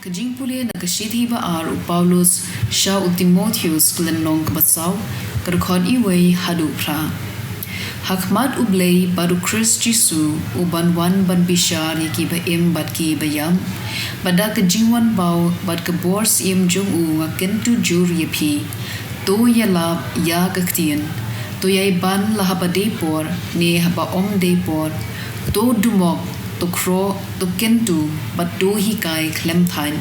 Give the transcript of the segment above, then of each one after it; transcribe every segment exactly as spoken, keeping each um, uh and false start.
Ka jingpule na ka shithi ba ar u Paulus sha u Timotheus, ka lynnong kaba saw, ka dkhot wei haduh phra. Ha khmat U Blei bad u Khrist Jisu, u ban wan ban bishar ïa ki ba im bad ki ba ïap, bad da ka jingwan paw bad ka bor syiem jong u nga kyntu jur ïa phi. To ïalap ïa ka ktien. To ïai ban la haba dei por ne haba ym dei por. To dumok, to khroh, to kyntu, bad to hikai khlem thait.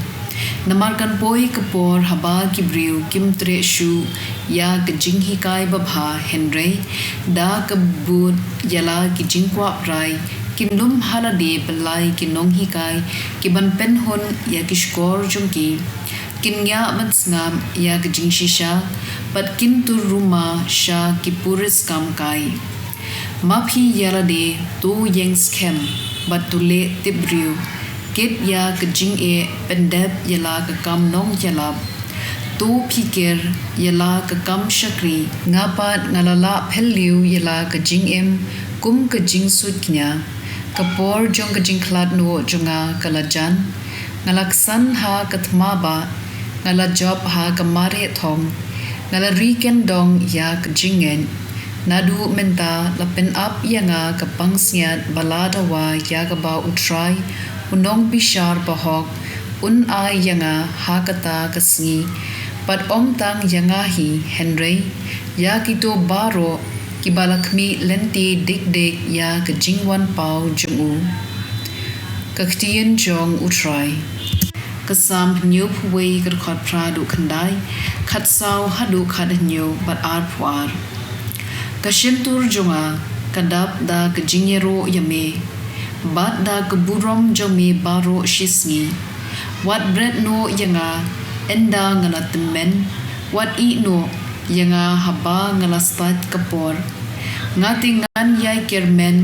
Namar kan poi ka por haba ki briew kim treh shuh ïa ka jinghikai babha, hynrei da ka bud ïa la ki jingkwah brai, kin lum ha lade ban lai ki nonghikai ki ban pynhun ïa ki shkor jong ki. Kin ïa ban sngap ïa ka jingshisha, bad kin tur ruma sha ki puriskam kai. Ma phi ïa lade, to ïeng skhem, bad to leh tip briew. Kit ïa ka jingeh pyndep ïa la ka kam nongïalap. To phikir ïa la ka kam shakri. Nga pat nga la lah phylliew ïa la ka jingim kum ka jingsuidñia. Ka por jong ka jingkhlad noh jong nga ka la jan. Nga la ksan ha ka thma bah. Nga la jop ha ka mareh thong. Nga la ri kyndong ïa ka jingngeit. Naduh mynta la pynap ïa nga ka pansngiat ba la dawa ïa kaba U Trai, u nongbishar bahok, un ai ïa nga ha kata ka sngi. Bad ym tang ïa nga hi, hynrei ïa kito baroh kiba la khmih lynti dik dik ïa ka jingwan paw jong u. Ka ktien jong U Trai. Ka Salm hynñiewphew wei, ka dkhot phra haduh khyndai, khatsaw haduh khathynñiew bad arphew ar. Ka shyntur jong nga ka dap da ka jingïaroh ïa me, bad da ka burom jong me baroh shisngi. Wat bret noh ïa nga ynda nga la tymmen, wat ïeh noh ïa nga haba nga la stat ka por. Nga te ngan ïai kyrmen,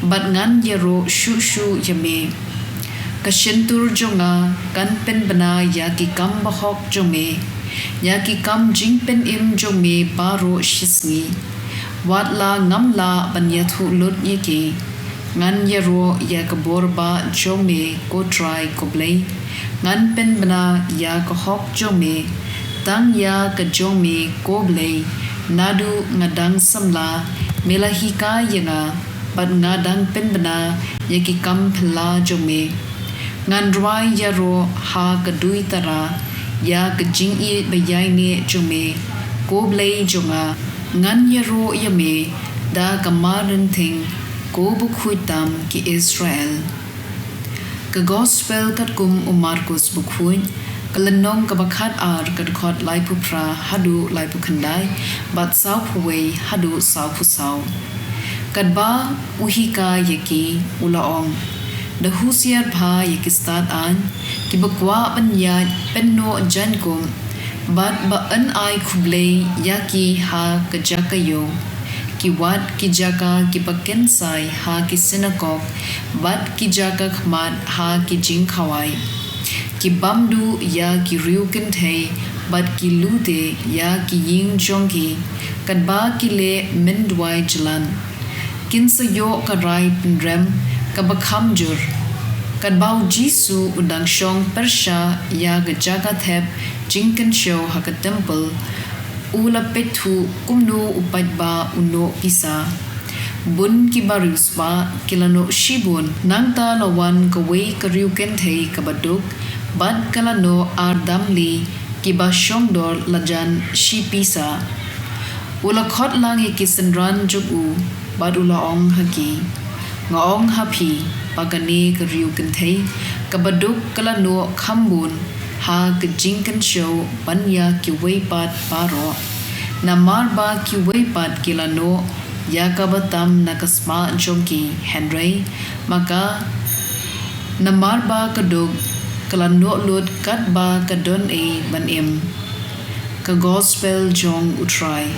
bad ngan ïaroh shuh shuh ïa me. Ka shyntur jong nga kan pynbna ïa ki kam bahok jong me, ïa ki kam jingpynim jong me baroh shisngi. Wat la ngam lah ban ïathuh lut ïa ki. Ngan ïaroh ïa ka bor bah jong me, ko Trai ko Blei. Ngan pynbna ïa ka hok jong me. Tang ïa ka jong me, ko Blei. Naduh nga dang samla, me la hikai ïa nga, bad nga dang pynbna ïa ki kam phylla jong me. Ngan rwai ïaroh ha ka duitara ïa ka jingïeit ba ïaineh jong me, ko Blei jong nga. Ngan ïaroh ïa me da ka marryngthing, ko bakhuid tam ki Israel. Ka Gospel katkum u Markus bakhuid, ka lynnong kaba khatar, ka dkhot laiphew phra haduh laiphew khyndai, bad sawphew wei haduh sawphew saw. Katba u hikai ïa ki, u la ong: Da husiar bha ïa ki stad aiñ, kiba kwah ban ïaid pynnoh jaiñkup, bad ba yn ai khublei ïa ki ha ka jaka ïew, ki wad ki jaka kiba kynsai ha ki synagog, bad ki jaka khmat ha ki jingkhawai. Ki bam duh ïa ki riewkynthei, bad ki lute ïa ki ïing jong ki, katba ki leh mynduwai jlan. Kin sa ïoh ka rai pynrem kaba kham jur. Katba u Jisu u dang shong pyrshah ïa ka jaka thep jingkynshew ha ka templ, u la peit thuh kumno u paidbah u noh pisa. Bun kiba riewspah ki la noh shibun. Nangta la wan kawei ka riewkynthei kaba duk, bad ka la noh ar damli kiba shongdor lajan shi pisa. U la khot lang ïa ki synran jong u, bad u la ong ha ki: Nga ong ha phi, ba kane ka riewkynthei kaba duk ka la noh kham bun ha ka jingkynshew ban ïa kiwei pat baroh. Namar ba kiwei pat ki la noh ïa kaba tam na ka spah jong ki, hynrei ma ka, namar ba ka duk, ka la noh lut katba ka don ei ban im. Ka Gospel jong U Trai.